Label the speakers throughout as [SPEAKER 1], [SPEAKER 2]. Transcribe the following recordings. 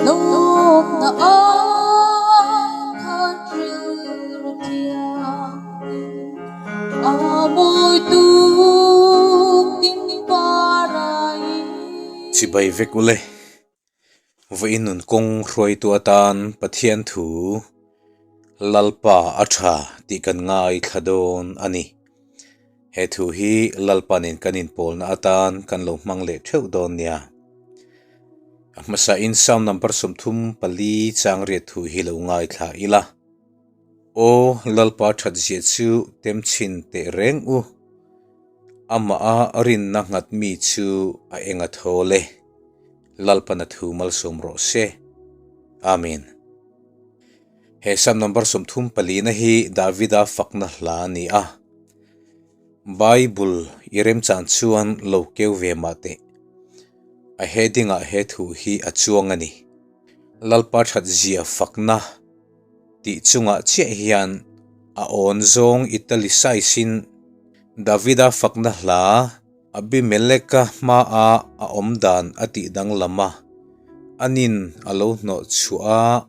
[SPEAKER 1] Lawmna ai khan rilru thianghlim a mawi tuk ding parain.
[SPEAKER 2] Chibai vek ule. Vawiin nun kawng hruaitu atan Pathian thu Lalpa a tha tih kan ngaithla dawn a ni. He thu hi Lalpa nen kan inpawlna atan kan lo hmang leh theuh dawn nia. A hmasa in Psalm number 34 chang riat thu hi lo ngaithla ila. Aw Lalpa that zia chu tem chhin teh reng u. Amah a rinna nghat mi chu a eng a thawl e. Lalpan a thu malsawm rawh se. Amen. He Psalm number 34 na hi Davida fakna hla a ni a. Bible i remchan chuan lo keu ve mah teh. A heading ah he thu hi a chuang a ni. Lalpa that zia fakna tih chungah chiah hian a awn zawng italicise in Davida fakna hla Abimeleka hmaa a awm dan a tih danglam a, anin a lo hnawh chhuah a,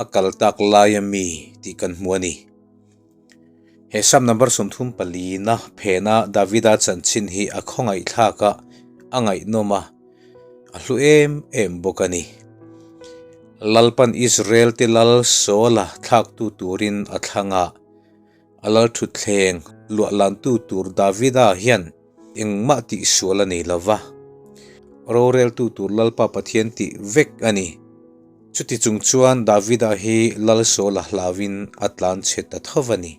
[SPEAKER 2] a kal tak laia mi tih kan hmu a ni. He Psalm number 34 na phena Davida chanchin hi a khawngaihthlak a, a ngaihnawm a, a hlu em em bawk a ni. Lalpan Israel te lal Saula thlaktu turin a thlang a, A lal thutthleng luahlantu tur Davida hian engmah tihsual a nei lo va, roreltu tur Lalpa Pathian tih vek a ni. Chuti chung chuan Davida hi lal Saula hlauin a tlan chhe ta tho va ni.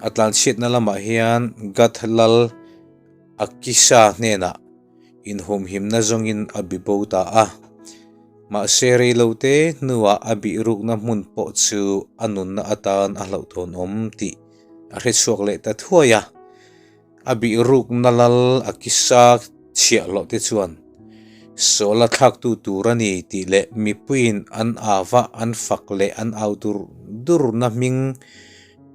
[SPEAKER 2] A tlanchhiatna lamah hian Gath lal Akisha hnenah inhumhimna zawngin a bi bo ta a. Mahse rei lo te hnuah a bihrukna hmun pawh chu a nunna atan a hlauhthawn awm tih a hre chhuak leh ta thuai a. A bihrukna lal a kisa chhiah hlawh te chuan Saul a thlaktu tur a ni tih leh mipuiin an ava an fak leh an au dur durna hming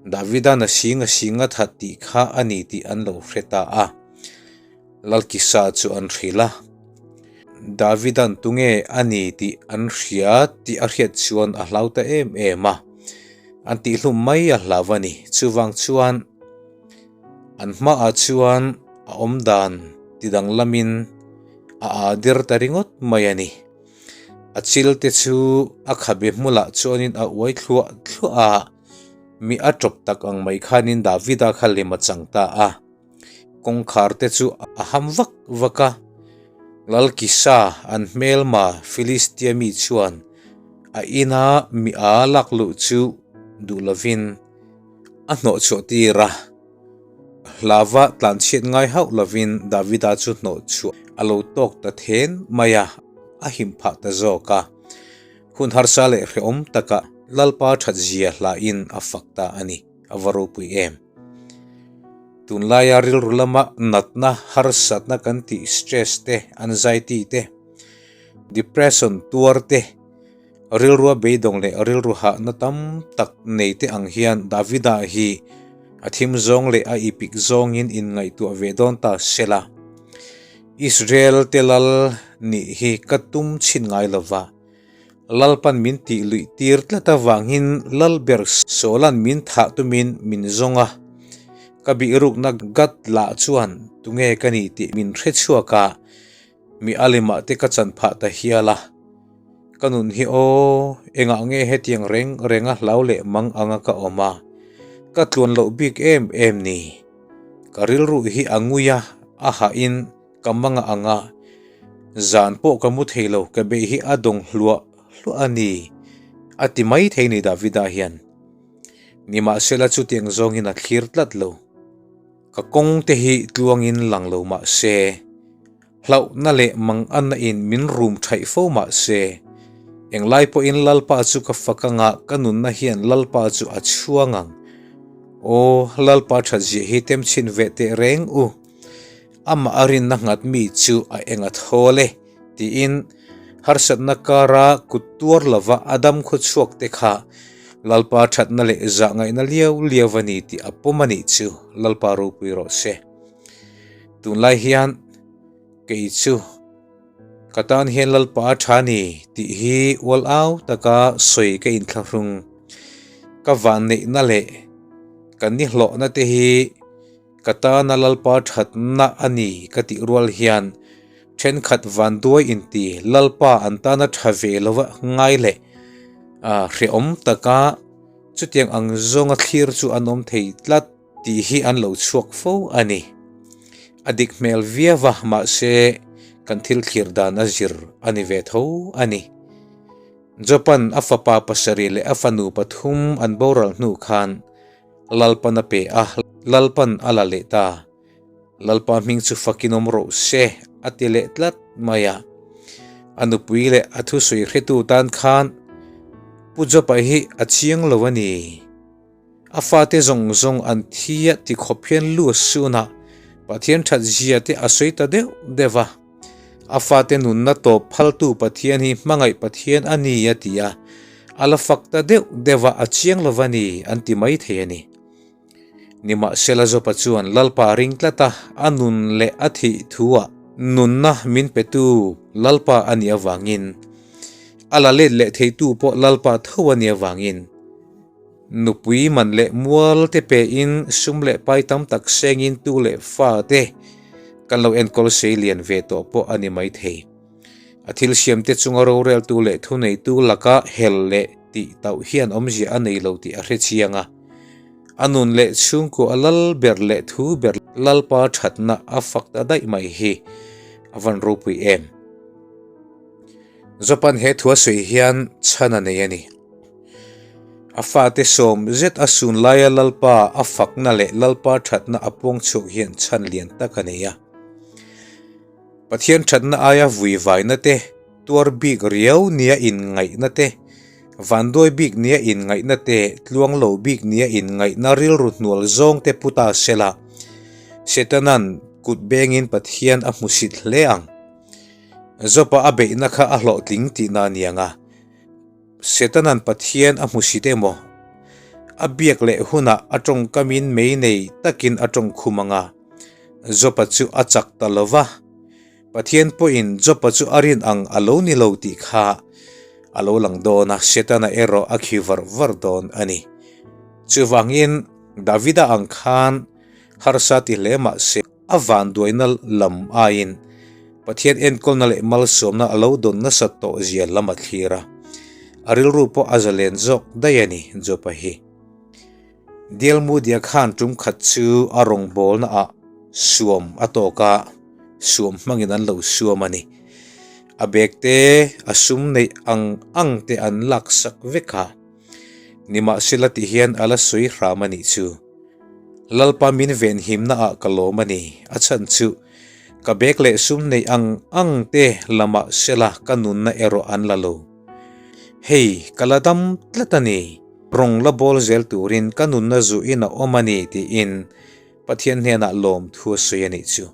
[SPEAKER 2] Davida'n a sing a sing a that tih kha a ni tih an lo hre ta a. Lalkisa chu an hrilh a, Davida'n tunge a ni tih an hria tih a hriat chuan a hlau ta em em a, an tihhlum mai a hlau a ni. Chuvang chuan an hmaah chuan a awmdan tidanglamin a aa der ta ringawt mai a ni. A chil te chu a khabe hmulah chuanin a uai thluah thluah a, mi a tawp tak ang mai khanin Davida kha lem a chang ta a. Kawngkhar te chu a ham vak vak a, Lalkisa an hmelma Filistia mi chuan a ina mi a lak luh chu duh lovin a hnawh chhuah tir a. Hlava tlanchhiat ngai hauh lovin Davida chu hnawh chhuah a lo tawk ta then mai a, a him phah ta zawk a. Hun harsa leh hrehawm takah Lalpa thatzia hlain a fak ta a ni. A va ropui em. Tunlaia rilru lama natna harsatna kan tih stress te, anxiety te, depression tuar te, rilrua beidawng leh rilru hahna tam tak nei te ang hian Davida hi a thim zawng leh a ipik zawngin inngaihtuah ve dawn ta sela. Israel te lal nih hi ka tum chhin ngai lova. Lalpan min tih luih tir tlat avangin Lalber Sawla'n min thah tumin min zawng a, ka bihrukna Gad lah chuan tunge ka ni tih min hre chhuak a, mi a lemah te ka chan phah ta hial a. Ka nun hi aw, engah nge hetiang reng renga hlau leh mang anga ka awm a, ka tluan loh bik em em ni. Ka rilru hi a ngui a, a hahin Ka manga anga zan pawh ka mu thei lo, ka beih hi a dawng hluah hluah a ni, a ti mai thei ni Davida hian. Nimahsela chutiang zawngin a thlir tlat lo. Ka kawng te hi tluangin lang lo mah se, hlauhna leh manganna in min rum thaih fo mah se, englai pawhin Lalpa chu ka fak anga ka nunna hian Lalpa chu a chhuang ang. Aw, Lalpa thatzia hi temchhin ve teh reng u. Amah a rinna nghat mi chu a eng a thawl e, tiin harsatna kara kut tuar lova a dam khaw chhuak te kha Lalpa thatna leh zah ngaihna liau liau a ni tih a pawm a nih chu Lalpa ropui rawh se. Tunlai hian kei chu. Ka tan hian Lalpa a tha ni tih hi ual au taka sawi ka inthlahrung. Ka vanneihna leh ka nihlawhna te hi ka tana Lalpa thatna a ni ka tih rual hian thenkhat vanduai inti Lalpa an tana tha ve lova ngai leh hrehawm taka chutiang ang zawnga thlir chu an awm thei tlat. Tih hi an lo chhuak fo a ni. A dik hmel viau a, mahse kan thil thlir dan a zir a ni ve tho a ni. Jopan a fapa pasarih leh a fanu pathum an boral hnu khan Lalpan a pe a, Lalpan a la leh ta. Lalpa hming chu fakin awm rawh se a ti leh tlat mai a. A nupui leh a thusawi hretu tan khan Pu Jopa hi a chiang lo a ni. A fate zawng zawng an thi a ti khawp hian lu a sun a, Pathian that zia te a sawi ta deuh deuh a. A fate nunna tawp phaltu Pathian hi hmangaih Pathian a ni a ti a, a la fak ta deuh deuh a, a chiang lo va ni an ti mai thei a ni. Nimahsela Jopa chuan Lalpa ring tlat a, a nun leh a thih thuah nunna min petu Lalpa a nih avangin, a la let leh theitu pawh Lalpa tho a nih avangin, Nupui man leh mual te pein sum leh pai tam tak sengin tu leh fa te kan lo enkawl sei lian ve tawh pawh a ni mai thei. A thil siam te chunga roreltu leh thuneitu laka hel leh tih tauh hian awmzia a nei lo tih a hre chiang a. A nun leh chhungkua a lal ber leh thu ber Lalpa thatna a fak ta daih mai hi a van ropui em. Japan he thu a sawi hian chhan a nei a ni. A fate sawm zet a sun laia Lalpa a fakna leh Lalpa thatna a puang chhuak hian chhan lian tak a nei a. Pathian thatna aia vui vaina te, tuar bik riau nia inngaihna te, vanduai bik nia inngaihna te, tluang lo bik nia inngaihna rilru hnual zawng te pu ta sela, Setana'n kut bengin Pathian a hmusit hle ang. Jopa a beihna kha a hlawhtling tihna a ni ang a, Setana'n Pathian a hmusit emaw, a biak leh hunah a tawngkamin mei nei takin a tawngkhum ang a, Jopa chu a chak ta lo va. Pathian pawhin Jopa chu a rin ang a lo ni lo tih kha a lo lang dawn a, Setana erawh a khi var var dawn a ni. Chuvangin, Davida ang khan harsa ti hle mah se, A vanduaina lam aiin Pathian enkawlna leh malsawmna a lo dawn nasat tawh zia lam a thlir a, a rilru pawh a zalen zawk daih a ni, Jopa hi. Dialmudia khan tum khat chu a rawngbawlna ah suam a tawk a, suam hmangin an lo suam a ni. A bag te, a sum neih ang ang te an laksak vek a, nimahsela ti hian a la sawi hram a nih chu. Lalpa min venhimna ah ka lawm a ni, a chhan chu ka bag leh sum neih ang ang te lamah sela ka nunna erawh an la lo. Hei, ka la dam tlat a ni, rawng la bawl zel turin ka nunna zuin a awm a ni tiin Pathian hnenah lawm thu a sawi a nih chu.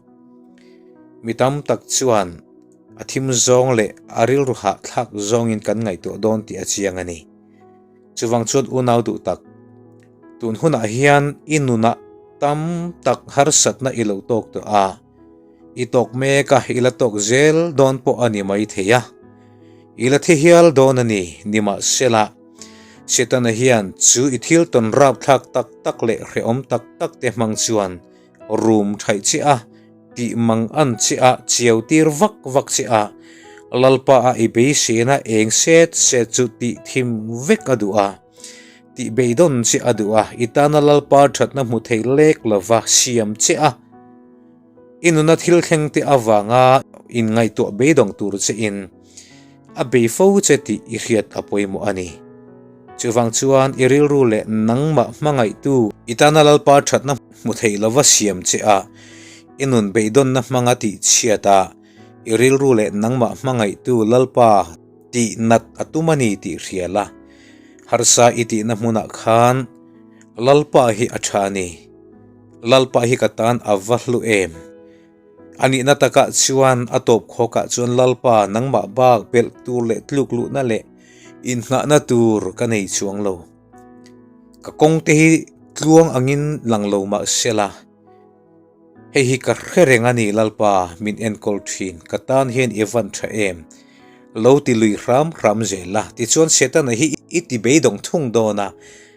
[SPEAKER 2] Mi tam tak chuan a thim zawng leh a rilru hahthlak zawngin kan ngaihtuah dawn tih a chiang a ni. Chuvang chuan unau duh tak, tun hunah hian i nunah tam tak harsatna i lo tawk tawh a, i tawk mek a, i la tawk zel dawn pawh a ni mai thei a, i la thi hial dawn a ni, nimahsela, Setana hian chu i thil tawn rapthlak tak tak leh hrehawm tak tak te hmang chuan rum thaih che a, tih mang an che a, chiau tir vak vak che a, Lalpa a i beiseina eng set set chu tih thim vek a duh a, tih beidawn che a duh a, i tana Lalpa thatna hmu thei lek lova siam che a, i nuna thil thleng te avanga inngaihtuah beidawng tur che in a bei fo che tih i hriat a pawimawh a ni. Chuvang chuan i rilru leh nangmah hmangaihtu i tana Lalpa thatna hmu thei lova siam che a, i nun beidawnna hmanga tih chhiat a, i rilru leh nangmah hmangaihtu Lalpa tih nat a tum a ni tih hria la. Harsa i tihna hmunah khan Lalpa hi a tha a ni. Lalpa hi ka tan a va hlu em? A nihna takah chuan a tawp khawkah chuan Lalpa nangmah bak belh tur leh tluk luhna leh inngahna tur ka nei chuang lo. Ka kawngte hi tluang angin lang lo mah sela. Hei hi ka hre reng a ni Lalpa, min enkawl thin, ka tan hian i van tha em? Lo ti lui hram hram zel la, tichuan Setana hi i ti beidawng thung dawn a,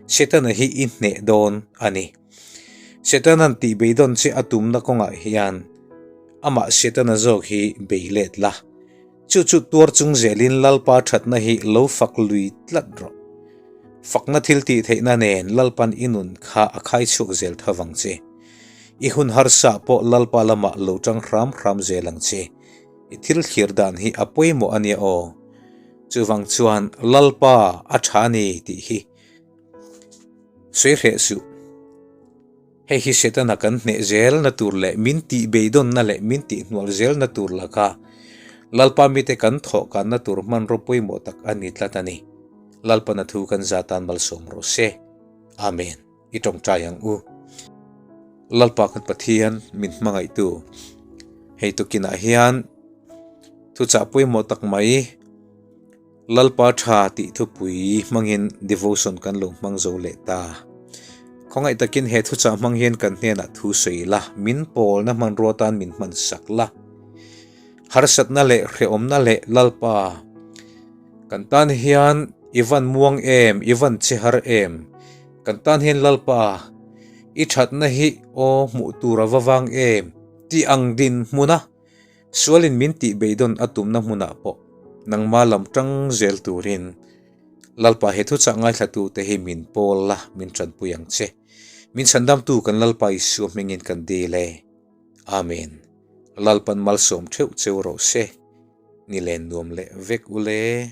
[SPEAKER 2] Setana hi i hneh dawn a ni. Setana'n tih beidawn che a tumna kawngah hian amah Setana zawk hi bei let la. Chu chu tuar chung zelin Lalpa thatna hi lo fak lui tlat rawh. Fakna thil tih theihna nen Lalpan i nun kha a khai chhuak zel tho vang che. I hun harsa pawh Lalpa lamah lo tang hram hram zel ang che. I thil thlir dan hi a pawimawh a nia aw. Chuvang chuan Lalpa a tha a ni tih hi sawi hreh suh. Hei hi Setana kan hneh zelna tur leh min tih beidawnna leh min tih hnual zelna tur laka Lalpa mite kan thawh kanna tur hmanraw pawimawh tak a ni tlat a ni. Lalpana thu kan za tan malsawm rawh se. Amen. I tawngtai ang u. Lalpa kan Pathian min hmangaihtu hei tukinah hian thuchah pawimawh tak mai Lalpa tha tih thupui hmangin devotion kan lo hmang zo leh ta. Khawngaih takin he thuchah hmang hian kan hnenah thu sawi la, min pawlna hmanrua tan min hman sak la. Harsatna leh hrehawmna leh Lalpa kan tan hian i van muang em, i van che har em. Kan tan hian Lalpa i thatna hi aw hmuh tur a va vang em tih ang dinhmuna Sualin min tih beidawn a tumna hmunah pawh nangma lam tang zel turin Lalpa he thuchah ngaithlatute hi min pawl la, min tanpui ang che. Min chhandamtu kan Lalpa Isua hmingin kan dil e. Amen. Lalpan malsawm theuh cheu rawh se. Ni len nuam leh vek ule.